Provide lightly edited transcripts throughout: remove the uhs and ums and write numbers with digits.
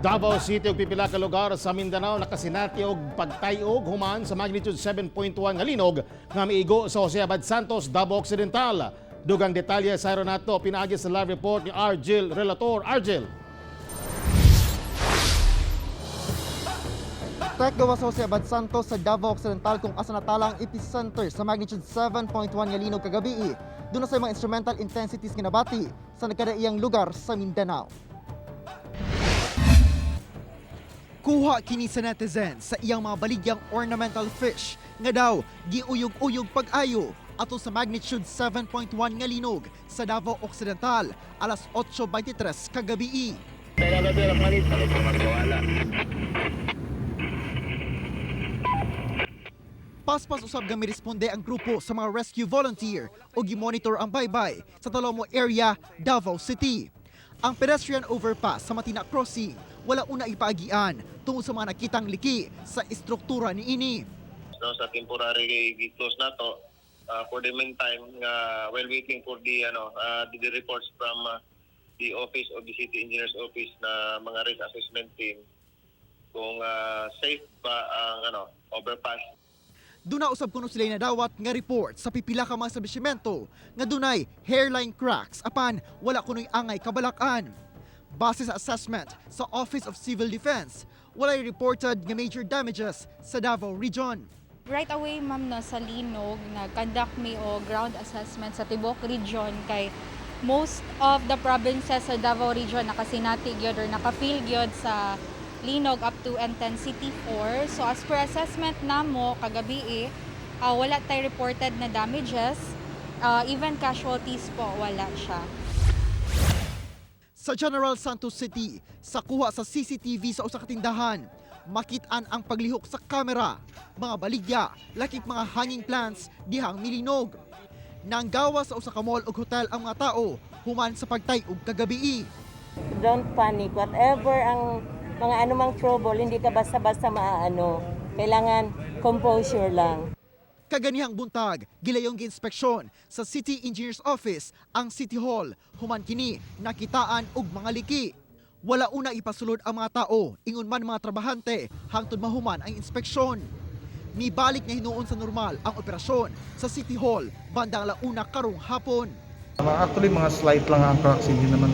Davao City ug pipila ka lugar sa Mindanao nakasinati og pagtay-og human sa magnitude 7.1 nga linog nga miigo sa Jose Abad Santos, Davao Occidental. Dugang detalye sa nato pinaagi sa live report ni Argel Relator. Argel. Tek, gawa sa Jose Abad Santos sa Davao Occidental kung asa natala ang epicenter sa magnitude 7.1 nga linog kagabi. Duna say mga instrumental intensities nga nabati sa nagkadaiyang lugar sa Mindanao. Kuha kini sa netizen sa iyang mga baligyang ornamental fish nga daw giuyog-uyog pag-ayo ato sa magnitude 7.1 nga linog sa Davao Occidental alas 8:23 kagabi. Paspas usab nga miresponde ang grupo sa mga rescue volunteer o gimonitor ang baybay sa Talomo area, Davao City. Ang pedestrian overpass sa Matina Crossing wala una ipaagian tungod sa mga nakitang liki sa istruktura niini. No, sa temporary gi-close nato for the meantime nga while waiting for the ano the reports from the office of the city engineer's office na mga risk assessment team kung safe ba ang ano overpass. Duna usab kuno sila nadawat nga report sa pipila ka mga establishmento nga dunay hairline cracks apan wala kunoy angay kabalakan. Base sa assessment sa Office of Civil Defense, walay reported nga major damages sa Davao Region. Right away, ma'am, no, sa linog, nag-conduct mi og ground assessment sa Tibok region kay most of the provinces sa Davao region nakasinati gyud or naka-feel gyud sa linog up to intensity 4. So as per assessment namo kagabi eh, wala tay reported na damages, even casualties po wala siya. Sa General Santos City, sa kuha sa CCTV sa usa ka tindahan, makit-an ang paglihok sa kamera, mga baligya, lakip mga hanging plants dihang milinog. Nanggawa sa usa ka mall ug hotel ang mga tao human sa pagtay-og kagabii. Don't panic. Whatever ang mga anumang trouble, hindi ka basta-basta maaano. Kailangan composure lang. Kaganihang buntag, gilayong giinspeksyon sa City Engineer's Office ang City Hall. Human kini nakitaan og mga liki. Wala una ipasulod ang mga tao, ingon man mga trabahante, hangtod mahuman ang inspeksyon. Mibalik na hinuon sa normal ang operasyon sa City Hall bandang 1:00 karong hapon. Actually, mga slight lang ang cracks, hindi naman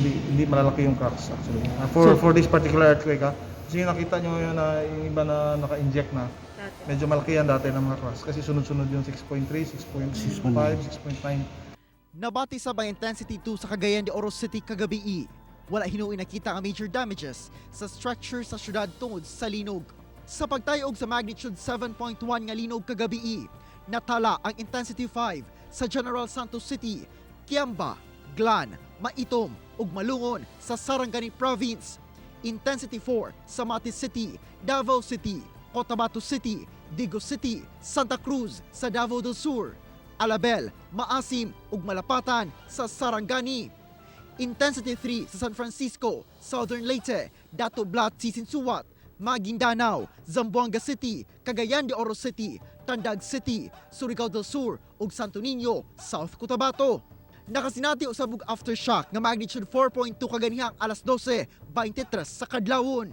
hindi malalaki yung cracks actually. For this particular earthquake kasi yung nakita nyo yun na yung iba na naka-inject na, medyo malaki yan dati ng mga cracks kasi sunod-sunod yung 6.3, 6.5, 6.9. Nabati sa by intensity 2 sa Cagayan de Oro City kagabi. Wala hinuoy nakita ang major damages sa structure sa syudad tungod sa linog. Sa pagtayog sa magnitude 7.1 nga linog kagabi, natala ang intensity 5 sa General Santos City, Kiamba, Glan, Maitum ug Malungon sa Sarangani Province. Intensity 4 sa Mati City, Davao City, Cotabato City, Digos City, Santa Cruz sa Davao del Sur, Alabel, Maasim ug Malapatan sa Sarangani. Intensity 3 sa San Francisco, Southern Leyte, Datu Blat Sinsuat, Maguindanao, Zamboanga City, Cagayan de Oro City, Tandag City, Surigao del Sur ug Santo Niño, South Cotabato. Nakasinati usab og aftershock nga magnitude 4.2 kaganihang alas 12:23 sa kadlawon.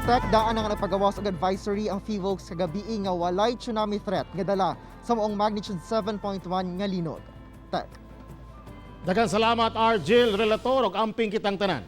Tek, daan na nga nagpagawas og advisory ang PHIVOLCS kagabi nga walay tsunami threat nga dala sa maong magnitude 7.1 nga linog. Tek. Daghang salamat, Argel Relator, ug amping kitang tanan.